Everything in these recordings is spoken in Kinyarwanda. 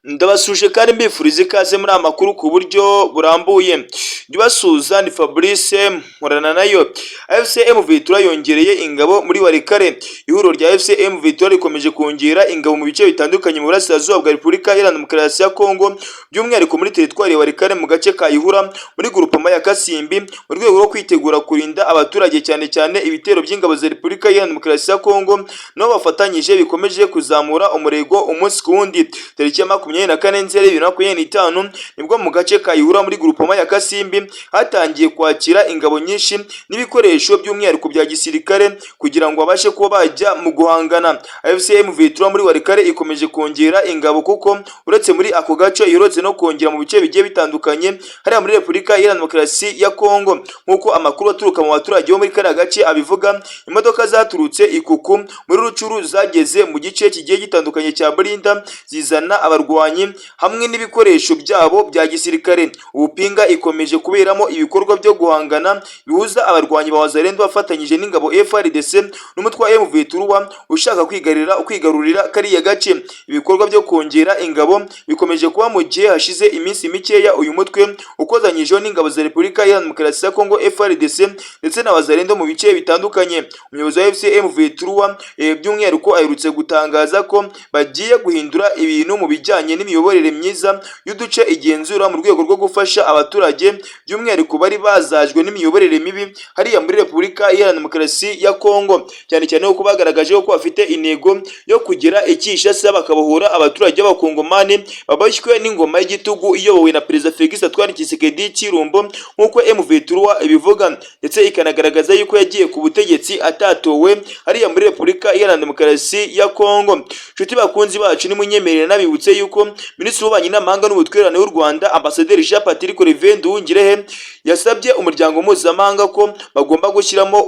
Ndabasuhuje kandi mbifuriza ikaze muri aya makuru ku buryo burambuye. Njye ni Fabrice Mporana nayo. AFC M23 yongereye ingabo muri Walikale. Ihuriro rya AFC M23 rikomeje kongera ingabo mu bice bitandukanye mu burasirazuba bwa Repubulika Iharanira Demokarasi ya Kongo, by'umwihariko muri teritwari ya Walikale mu gace ka Ihura muri grupema ya Kasimbi, mu rwego rwo kwitegura kurinda abaturage, cyane cyane ibitero by'ingabo za Repubulika Iharanira Demokarasi ya Kongo nabo bafatanyije bikomeje kuzamura umurego umunsi ku wundi. Tariki ya 24 Nzeri 2025 nibwo mu gace ka Ihura muri grupema ya Kasimbi hatangiye kwakira ingabo nyinshi n'ibikoresho, by'umwihariko bya gisirikare, kugira ngo babashe kuba bajya mu guhangana. AFC M23 muri Walikale ikomeje kongera ingabo, kuko uretse muri ako gace iherutse no kongera mu bice bigiye bitandukanye hariya muri Repubulika Iharanira Demokarasi ya Kongo. Nk'uko amakuru aturuka mu baturage bo muri kariya gace abivuga, imodoka zaturutse Ikuku muri Rutshuru zageze mu gice kigiye gitandukanye cya Burinda, zizana abarwanyi hamwe n'ibikoresho byabo bya gisirikare. Ubupinga ikomeje kuberamo ibikorwa byo guhangana bihuza abarwanyi ba Wazalendo bafatanyije n'ingabo FARDC n'umutwe wa M23 ushaka kwigarurira kariya gace. Ibikorwa byo kongera ingabo bikomeje kuba mu gihe hashize iminsi mikeya uyu mutwe ukozanyijeho n'ingabo za Repubulika Iharanira Demokarasi ya Kongo FARDC ndetse na Wazalendo mu bice bitandukanye. Umuyobozi wa AFC M23 by'umwihariko aherutse gutangaza ko bagiye guhindura ibintu mu bijyanye n'imiyoborere myiza y'uduce igenzura, mu rwego rwo gufasha abaturage, by'umwihariko bari bazajwe n'imiyoborere mibi hariya muri Repubulika Iharanira Demokarasi ya Kongo, cyane cyane ko bagaragaje ko bafite intego yo kugera i Kinshasa bakabohora abaturage b'Abakongomani baboshywe n'ingoma y'igitugu iyobowe na Perezida Felix Antoine Tshisekedi Tshilombo, nk'uko M23 ibivuga, ndetse ikanagaragaza yuko yagiye ku butegetsi atatowe hariya muri Repubulika Iharanira Demokarasi ya Kongo. Nshuti bakunzi bacu, nimunyemerere nabibutse yuko Minisitiri w'Ububanyi n'Amahanga n'Ubutwererane w'u Rwanda, Ambasaderi Jean Patrick Olivier Nduhungirehe, yasabye umuryango mpuzamahanga ko bagomba gushyiramo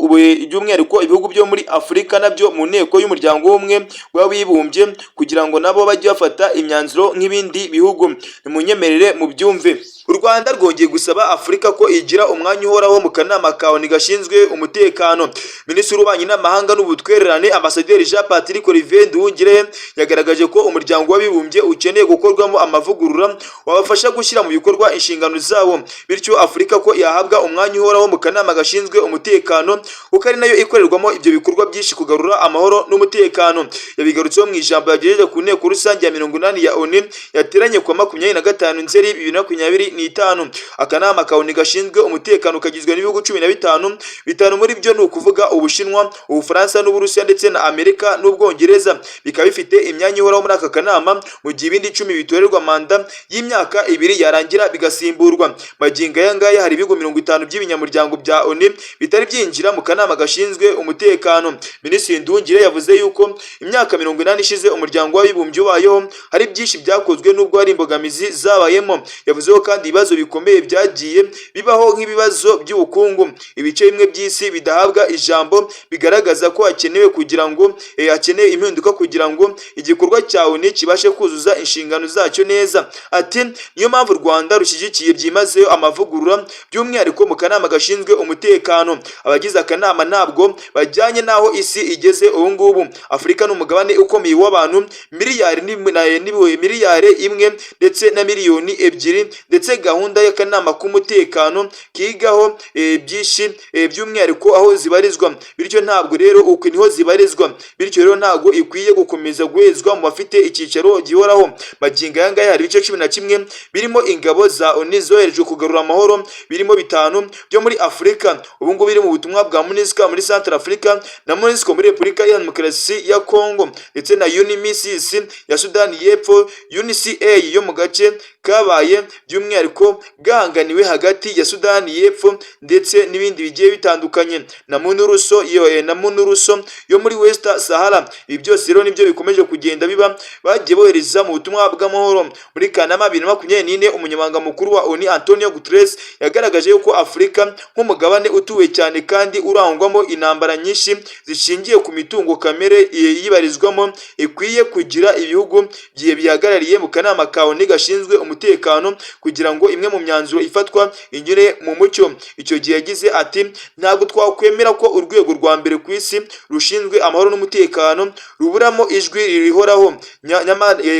by'umwihariko ibihugu byo muri Afurika nabyo mu nteko y'Umuryango w'Ubumwe w'Abibumbye, kugira ngo nabo bajye bafata imyanzuro nk'ibindi bihugu. Nimunyemerere mubyumve. U Rwanda rwongeye gusaba Afurika ko igira umwanya uhoraho mu kanama ka ONU gashinzwe umutekano. Minisitiri w'Ububanyi n'Amahanga n'Ubutwererane, Ambasaderi Jean Patrick Olivier Nduhungirehe, yagaragaje ko Umuryango w'Abibumbye ukeneye gukorwamo amavugurura wabafasha gushyira mu bikorwa inshingano zawo, bityo Afurika ko yahabwa umwanya uhoraho mu kanama gashinzwe umutekano, kuko ari nayo ikorerwamo ibyo bikorwa byinshi kugarura amahoro n'umutekano. Yabigarutseho mu ijambo yagejeje ku nteko rusange ya 80 ya ONU yateranye ku wa 25 Nzeri 2025. Akanama ka ONU gashinzwe umutekano kagizwe n'ibihugu 15, bitanu muri byo ni ukuvuga Ubushinwa, Ubufaransa n'Uburusiya ndetse na Amerika n'Ubwongereza, bikaba bifite imyanya ihoraho muri aka kanama, mu gihe ibindi 10 bitorerwa manda y'imyaka 2 yarangira bigasimburwa. Magingo aya ngaya hari ibihugu 50 by'ibinyamuryango bya ONU bitari byinjira mu kanama gashinzwe umutekano. Minisitiri Nduhungirehe yavuze yuko imyaka 80 ishize Umuryango w'Abibumbye ubayeho hari byinshi byakozwe, nubwo hari imbogamizi zabayemo. Yavuzeho kandi ibibazo bikomeye byagiye bibaho, nk'ibibazo by'ubukungu, ibice bimwe by'isi bidahabwa ijambo, bigaragaza ko hakenewe kugira ngo hakenewe impinduka kugira ngo igikorwa cya ONU kibashe kuzuza inshingano zacyo neza. Ati: "Niyo mpamvu u Rwanda rushyigikiye byimazeyo amavugurura, by'umwihariko mu kanama gashinzwe umutekano. Abagize akanama ntabwo bajyanye n'aho isi igeze ubu ngubu. Afurika ni umugabane ukomeye w'abantu miliyari 1 ndetse na miliyoni 2, ndetse gahunda y'akanama k'umutekano kigaho byinshi, by'umwihariko aho zibarizwa. Bityo ntabwo rero uko niho zibarizwa, bityo rero ntabwo ikwiye gukomeza guhezwa mu bafite icyicaro gihoraho." Magingo aya ngaya hari ibice 11 birimo ingabo za ONU zoherejwe kugarura amahoro, birimo bitanu byo muri Afurika ubu ngubu biri mu butumwa bwa MONUSCO muri Central Africa na MONUSCO muri Repubulika Iharanira Demokarasi ya Congo, ndetse na UNMISS ya Sudani y'Epfo, UNCA yo mu gace kabaye by'umwihariko gahanganiwe hagati ya Sudani y'Epfo ndetse n'ibindi bigiye bitandukanye, na MINURSO yo na MINURSO yo muri West Sahara. Ibi byose rero nibyo bikomeje kugenda biba bagiye bohereza mu butumwa bw'amahoro. Muri Kanama 2024, umunyamabanga mukuru wa ONU Antonio Guterres yagaragaje Yagaragaje yuko Afurika nk'umugabane utuwe cyane kandi urangwamo intambara nyinshi zishingiye ku mitungo kamere iyibarizwamo, ikwiye kugira ibihugu bihagarariye mu kanama ka ONU gashinzwe umutekano kugira ngo imwe mu myanzuro ifatwa inyure mu mucyo. Icyo gihe yagize ati: "Ntabwo twakwemera ko urwego rwa mbere ku isi rushinzwe amahoro n'umutekano ruburamo ijwi rihoraho.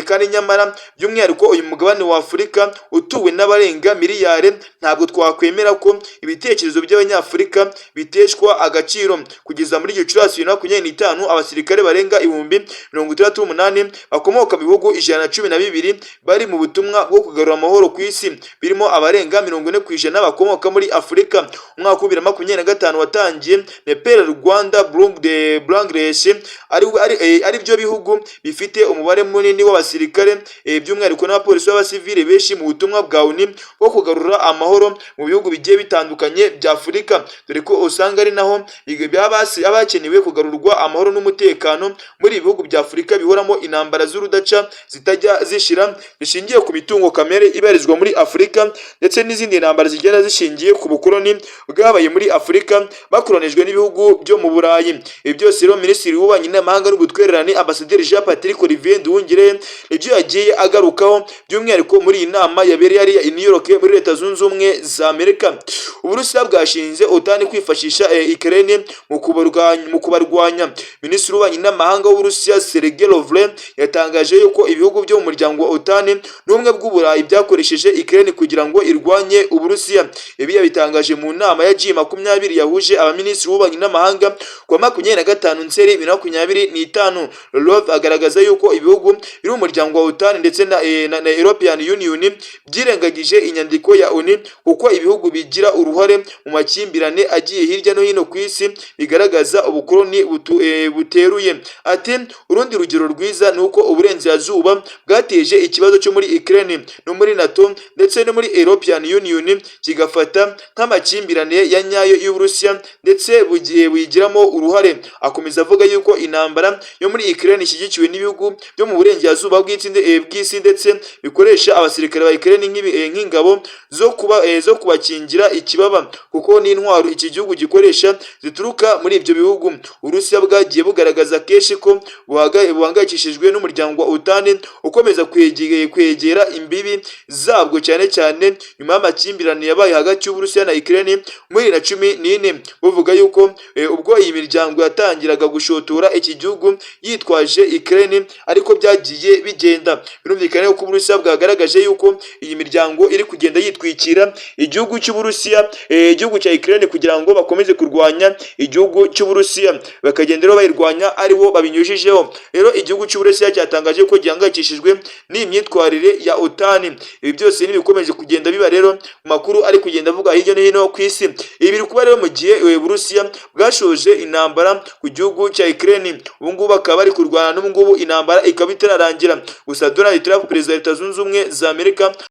Kandi nyamara by'umwihariko uyu mugabane wa Afurika utuwe n'abarenga miliyari, ntabwo twakwemera ko ibitekerezo by'Abanyafurika biteshwa agaciro." Kugeza muri Gicurasi 2025, abasirikare barenga 68,000 bakomoka mu bihugu 112 bari mu butumwa bwo kugarura amahoro ku isi, birimo abarenga 40% bakomoka muri Afurika. Umwaka wa 2025 watangiye Nepal, Rwanda, Burundi, Bangladesh ari byo bihugu bifite umubare munini w'abasirikare, by'umwihariko n'abapolisi b'abasivile benshi mu butumwa bwa ONU bwo kugarura amahoro mu bihugu bigiye bitandukanye bya Afurika, dore ko usanga ari naho haba hakenewe kugarurwa amahoro n'umutekano muri ibi bihugu bya Afurika bihoramo intambara z'urudaca zitajya zishira, zishingiye ku mitungo kamere ibarizwa muri Afurika, ndetse n'izindi ntambara zigenda zishingiye ku bukoloni bwabaye muri Afurika, bakolonijwe n'ibihugu byo mu Burayi. Ibi byose rero, Minisitiri w'Ububanyi n'Amahanga n'Ubutwererane, Ambasaderi Jean Patrick Olivier Nduhungirehe, nibyo yagiye agarukaho by'umwihariko muri iyi nama yabereye hariya i New York muri Leta Zunze Ubumwe za Amerika. Uburusiya bwashinze OTAN kwifashisha Ukraine mu kubarwanya. Minisitiri w'Ububanyi n'Amahanga w'Uburusiya, Sergei Lavrov, yatangaje yuko ibihugu byo mu muryango wa OTAN n'Ubumwe bw'Uburayi byakoresheje Ukraine kugira ngo irwanye Uburusiya. Ibi yabitangaje mu nama ya G20 yahuje abaminisitiri b'ububanyi n'amahanga ku wa 25 Nzeri 2025. Lavrov agaragaza yuko ibihugu biri mu muryango wa OTAN ndetse na European Union byirengagije inyandiko ya ONU, kuko ibihugu bigira uruhare mu makimbirane agiye hirya no hino ku isi, bigaragaza ubukoloni buteruye. Ati: "Urundi rugero rwiza ni uko uburengerazuba bwateje ikibazo cyo muri Ukraine no muri NATO ndetse no muri European Union, kigafata nk'amakimbirane ya nyayo y'Uburusiya, ndetse bugiye buyigiramo uruhare." Akomeza avuga yuko intambara yo muri Ukraine ishyigikiwe n'ibihugu byo mu burengerazuba bw'isi, ndetse bikoresha abasirikare ba Ukraine nk'ingabo zo kubakingira ikibaba, kuko n'intwaro iki gihugu gikoresha zituruka muri ibyo bihugu. Uburusiya bwagiye bugaragaza kenshi ko buhangayikishijwe n'umuryango wa OTAN ukomeza kwegera imbibi zabwo, cyane cyane nyuma y'amakimbirane yabaye hagati y'Uburusiya na Ukraine muri 2014. Buvuga yuko ubwo iyi miryango yatangiraga gushotora iki gihugu yitwaje Ukraine, ariko byagiye bigenda. Birumvikana ko Uburusiya bwagaragaje yuko iyi miryango iri kugenda yitwikira igihugu cy'Uburusiya, igihugu cya Ukraine, kugira ngo bakomeze kurwanya igihugu cy'Uburusiya, bakagenda rero bayirwanya aribo babinyujijeho. Rero igihugu cy'Uburusiya cyatangaje ko gihangayikishijwe n'iyi myitwarire ya OTAN. Ibi byose n'ibikomeje kugenda biba rero mu makuru ari kugenda avuga hirya no hino ku isi. Ibi biri kuba rero mu gihe Uburusiya bwashoje intambara ku gihugu cya Ukraine, ubu ngubu bakaba bari kurwana n'ubu ngubu, intambara ikaba itararangira. Gusa Donald Trump, perezida wa Leta Zunze Ubumwe za Amerika